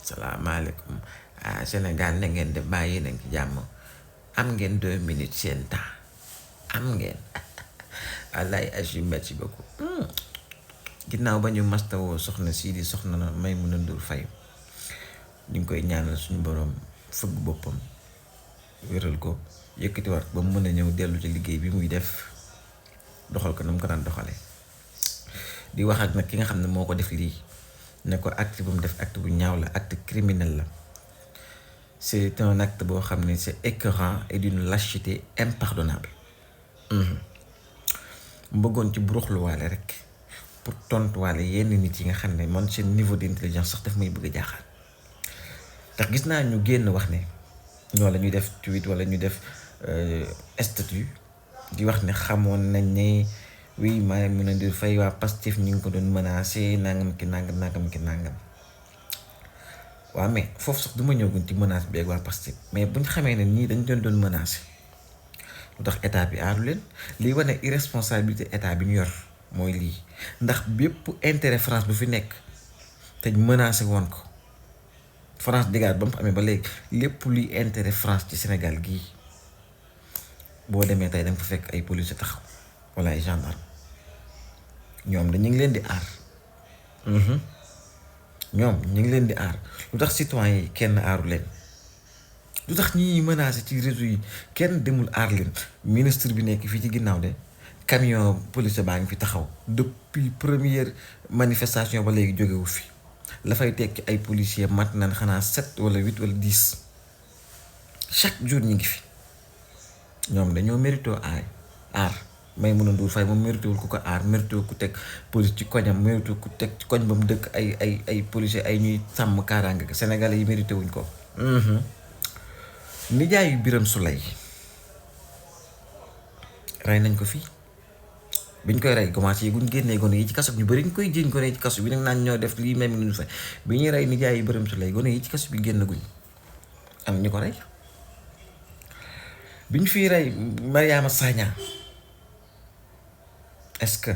salaamaaleykum Sénégal na ngeen di bàyyi nañ ci jàmm am ngeen 2 minutes seen temps am ngeen wallaay Achille merci beaucoup ginnaaw ba ñu mastawoo soxna sii di soxna na Maimouna Ndour Faye ñu ngi koy ñaanal suñu boroom fëgg boppam wéral ko yëkkatiwaat ba mu mën a ñëw dellu ci liggéey bi muy def doxal ko na mu ko daan doxale di wax ak nag ki nga xam ne moo ko def lii ne ko acte bu mu def acte bu ñaaw la acte criminel la c'est un acte boo xam ne c'est écœurant et d'une lâcheté impardonnable mu bëggoon ci buruxluwaale rek pour tontuwaale yenn nit yi nga xam ne man seen niveau d'intelligence sax daf may bëgg a jaaxal ndax gis naa ñu génn wax ne ñoo la ñuy def tweet wala ñu def statut di wax ne xamoon nañ ne oui Maimouna Ndour Faye waa Pastef ñu ngi ko doon menacé nangam ki nangam waaw mais foofu sax du ma ñëw ci menace bi ak waa Pastef mais buñ xamee ne ñii dañ doon menacé lu tax état bi aaru leen lii wane irresponsabilité état bi ñu yor mooy lii ndax bépp intérêt France bu fi nekk te menacé woon ko France digaat ba mu fa amee ba léegi lépp luy intérêt France ci Sénégal gii boo demee tey da nga fa fekk ay police taxaw wala ay gendarme ñoom dañu ngi leen di aar ñoom ñu ngi leen di aar lu tax citoyen yi kenn aaru leen lu tax ñi menacé ci réseau yi kenn demul aar leen ministre bi nekk fii ci ginnaaw de camion police baa ngi fi taxaw depuis première manifestation ba léegi jógewu fi la fay tekki ay policiers mat nañ xanaa 7 wala 8 wala 10 chaque jour ñi ngi fi ñoom dañoo mérito aar Maimouna Ndour Faye moom méritéwul ku ko aar méritéwul ku teg police ci koñam méritéwul ku teg ci koñ ba mu dëkk ay policiers ay ñuy sàmm kaaraange ga sénégalais yi mérité wuñ ko nijaayu Birame Souleye rey nañ ko fii biñ koy rey commencé yi guñ génnee gone yi ci kaso bi ñu bëri ñu koy jiiñ gone yi ci kaso bi nag naan ñoo def lii Maimouna Ndour Faye bi ñuy rey nijaayu Birame Souleye gone yi ci kaso bi génn guñ am ñu ko rey biñ fiy rey Mariama Sagna est-ce que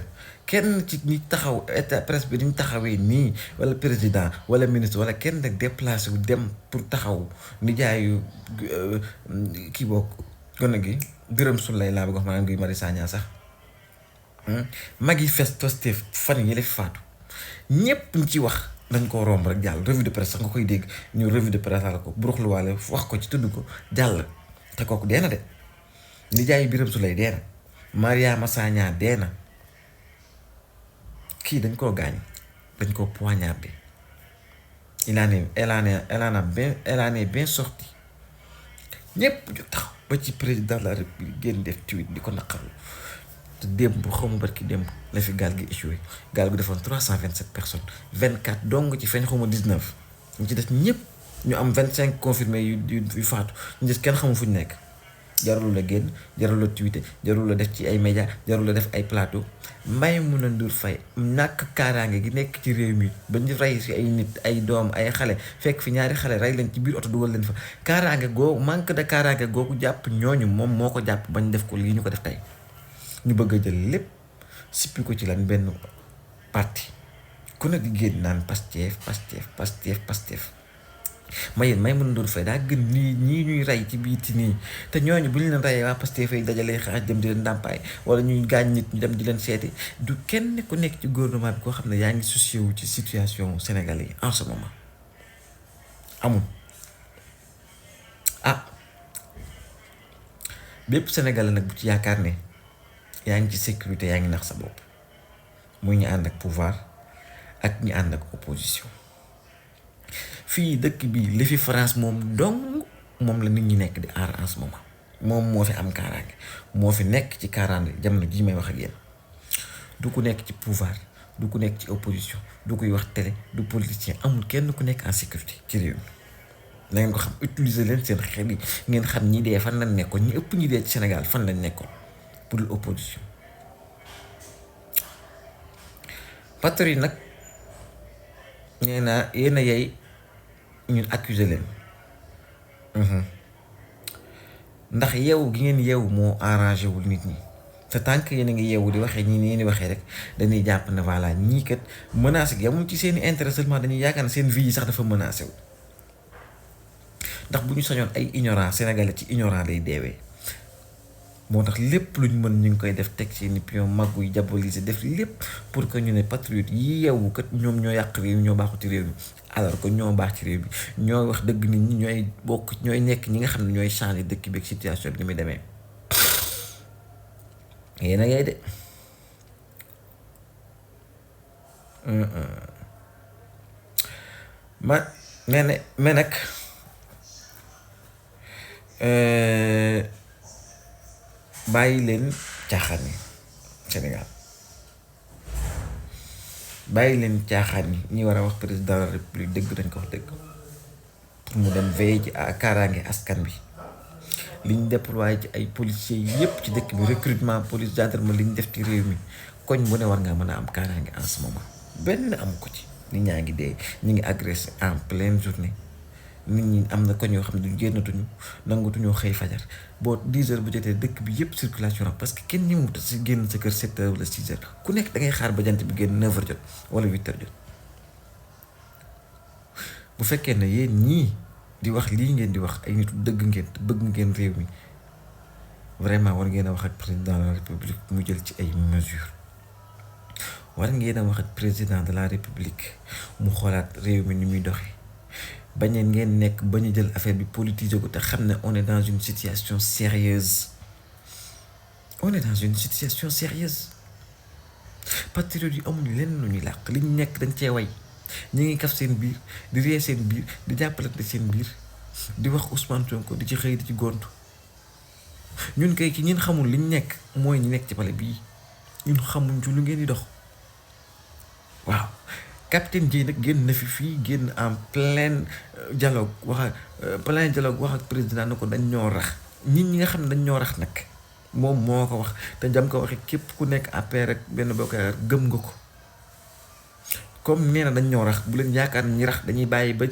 kenn ci ñi taxaw état presse bi dañ taxawee nii wala président wala ministre wala kenn nag déplacé wu dem pour taxaw nijaayu kii bokk gone gi Birame Souleye laa bëgg wax maanaam Guy Marius Sagna sax mag yi Pastef fan yi la fi faatu ñépp ñu ci wax dañ koo romb rek jàll revue de presse sax nga koy dégg ñu revue de presse la ko buruxluwaale wax ko ci tudd ko jàll te kooku dee na de nijaayu Birame Souleye dee na Mariama Sagna dee na kii dañ koo gaañ dañ koo poignardé elle en est bien sorti ñépp ju taxaw ba ci président de la république génn def tweet di ko naqarlu te démb xamu barki démb la fi gaal gi échoué gaal gu defoon 327 personnes 24 dong ci feeñ xamu 19 ñu ci des ñépp ñu am 25 confirmés yu faatu ñu des kenn xamu fu ñu nekk jarul la génn jarul la tweeté jarul la def ci ay média jarul la def ay plateau Maimouna Ndour Faye ñàkk kaaraange gi nekk ci réew mi ba ñu rey si ay nit ay doom ay xale fekk fi ñaari xale rey leen ci biir oto dugal leen fa kaaraange googu manque de kaaraange googu jàpp ñooñu moom moo ko jàpp bañ def ko lii ñu ko def tey ñu bëgg a jël lépp sippi ko ci lan benn parti ku ne di génn naan Pastef Maimouna Ndour Faye daa gën nii ñii ñuy rey ci biiti nii te ñooñu bu ñu leen reyee waa Pastef fay dajalee xaaj dem di leen ndàmpaay wala ñuy gaañ nit ñu dem di leen seeti du kenn ku nekk ci gouvernement bi koo xam ne yaa ngi soucié wu ci situation sénégalais yi en ce moment amul bépp sénégalais nag bu ci yaakaar ne yaa ngi ci sécurité yaa ngi nax sa bopp muy ñu ànd ak pouvoir ak ñu ànd ak opposition fii dëkk bi li fi France moom dong moom la nit ñi nekk di aar en ce moment moom moo fi am kaaraange moo fi nekk ci kaaraange jamono jii may wax ak yéen du ku nekk ci pouvoir du ku nekk ci opposition du kuy wax télé du politicien amul kenn ku nekk en sécurité ci réew mi na ngeen ko xam utiliser leen seen xel yi ngeen xam ñi dee fan lañ nekkoon ñi ëpp ñi dee ci Sénégal fan lañ nekkoon pour l'opposition patriote yi nag nee naa yéen a yey ñun accuser leen ndax yeewu gi ngeen yeewu moo arrangé wul nit ñi te tant que yéen a ngi yeewu di waxee ñii ni waxee rek dañuy jàpp ne voilà ñii kat menacé gi amul ci seen i intérêt seulement dañuy yaakaar ne seen vie yi sax dafa menacé wu ndax bu ñu sañoon ay ignorant sénégalais ci ignorant lay deewee. moo tax lépp luñ mën ñu ngi koy def teg ci ni pion màggu yi diaboliser def lépp pour que ñu ne patriote yi yeewu kat ñoom ñoo yàq réew mi ñoo baaxu ci réew mi alors que ñoo baax ci réew mi ñooy wax dëgg nit ñi ñooy bokk ñooy nekk ñi nga xam ne ñooy changer dëkk bi ak situation bi ni muy demee yéen a ngay de mais nag bàyyi leen caaxaan yi Sénégal bàyyi leen caaxaan yi ñi war a wax président de la république dëgg dañ ko wax dëgg pour mu dem veiller ci kaaraange askan bi li ñu déployé ci ay policiers yépp ci dëkk bi recrutement police gendarme li ñu def ci réew mi koñ bu ne war ngaa mën a am kaaraange en ce moment benn am ko ci nit ñaa ngi dee ñu ngi agressé en pleine journée nit ñi am na koñ yoo xam ne du génnatuñu nangatuñoo xëy fajar boo 10 heures bu jotee dëkk bi yëpp circulation la parce que kenn ñi mu si génn sa kër 7 heures wala 6 heures ku nekk da ngay xaar ba jant bi génn 9 heures jot wala 8 heures jot bu fekkee ne yéen ñii di wax lii ngeen di wax ay nitu dëgg ngeen te bëgg ngeen réew mi vraiment war ngeen a wax ak président de la république mu jël ci ay mesures war ngeen a wax ak président de la république mu xoolaat réew mi ni muy doxee. bañ ngeen nekk ba ñu jël affaire bi politiser ko te xam ne on est dans une situation sérieuse on est dans une situation sérieuse patriotes yi amuñu lenn lu ñuy làq li ñu nekk dañ cee way ñu ngi kaf seen biir di ree seen biir di jàppalante seen biir di wax Ousmane Sonko di ci xëy di ci gontu ñun kay ci ñun xamul li ñu nekk mooy ñu nekk ci pale bii ñun xamuñ ci lu ngeen di dox waaw. capitaine Dièye nag génn na fii génn en plein dialogue wax ak président na ko dañ ñoo rax nit ñi nga xam ne dañ ñoo rax nag moom moo ko wax te jam ko waxee képp ku nekk APR rek benn bokk gëm nga ko comme nee na dañ ñoo rax bu leen yaakaar ñi rax dañuy bàyyi ba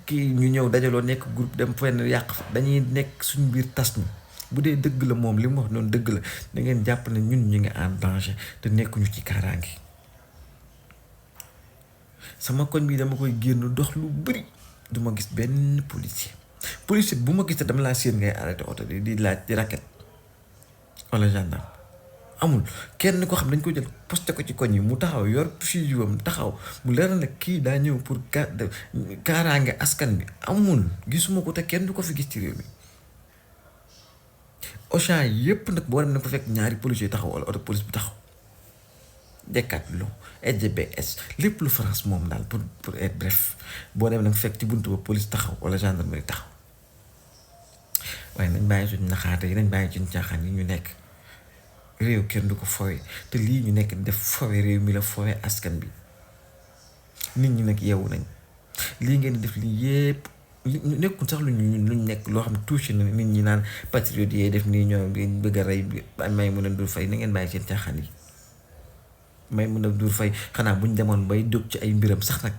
kii ñu ñëw dajaloo nekk groupe dem fenn yàq fa dañuy nekk suñu biir tas ñu bu dee dëgg la moom li mu wax noonu dëgg la da ngeen jàpp ne ñun ñu ngi en danger te nekkuñu ci kaaraange. sama koñ bi dama koy génn dox lu bëri duma gis benn policier bu ma gis te dama laa séen ngay arrêté oto di laaj di raket wala gendarme amul kenn ko xam dañ ko jël posté ko ci koñ yi mu taxaw yor fusilam taxaw mu leer na kii daa ñëw pour kaaraange askan bi amul gisuma ko te kenn du ko fi gis ci réew mi Auchan yépp nag boo dem na ko fekk ñaari policier taxaw wala oto police bu taxaw Decathlon SGBS lépp lu France moom daal pour être bref boo demee nag fekk ci buntu ba police taxaw wala gendarmerie taxaw waaye nañ bàyyi suñu naxaate yi nañ bàyyi suñu caaxaan yi ñu nekk réew kenn du ko fowe te lii ñu nekk def fowe réew mi la fowe askan bi nit ñi nag yeewu nañ lii ngeen di def lii yépp nekkul sax luñ nekk loo xam ne touché na nit ñi naan patriote yee def nii ñoo bëgg a rey may mën a dul fay na ngeen bàyyi seen caaxaan yi may mën a dur fay xanaa buñ demoon bay dóg ci ay mbiram sax nag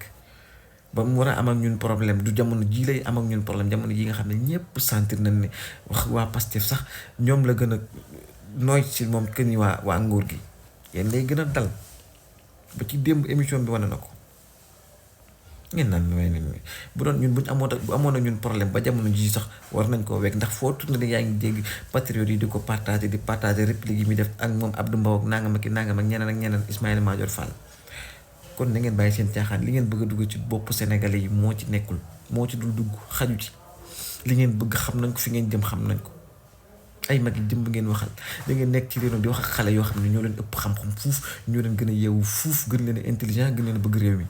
ba mu war a am ak ñun problème du jamono jii lay am ak ñun problème jamono ji nga xam ne ñëpp sentir nañ ne wax waa Pastef sax ñoom la gën a nooy si moom que ni waa nguur gi yéen lay gën a dal ba ci démb émission bi wane na ko ngeen naan bu doon ñun bu amoon ak ñun problème ba jamono ji sax war nañ koo wekk ndax foo tourné yaa ngi dégg patriote yi di ko partager réplique yi muy def ak moom Abdou Mbow ak nangam ak ñeneen Ismaïla Madior Fall kon na ngeen bàyyi seen caaxaan li ngeen bëgg a dugg ci bopp sénégalais yi moo ci nekkul moo ci dul dugg xaju ci li ngeen bëgg xam nañ ko fi ngeen jëm xam nañ ko ay mag yi jëm ngeen waxal da ngeen nekk ci réew di wax ak xale yoo xam ne ñoo leen ëpp xam-xam fuuf ñoo leen gën a yeewu fuuf gën leen intelligent gën leen bëgg réew mi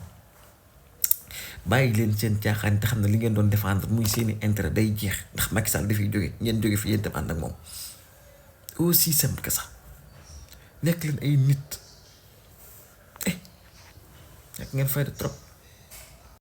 bàyyi leen seen caaxaan te xam ne li ngeen doon défendre muy seeni intérêt day jeex ndax Macky Sall dafay jóge ngeen jóge fi yéen tam ànd ak moom aussi simple que ça nekk leen ay nit nekk ngeen fayda trop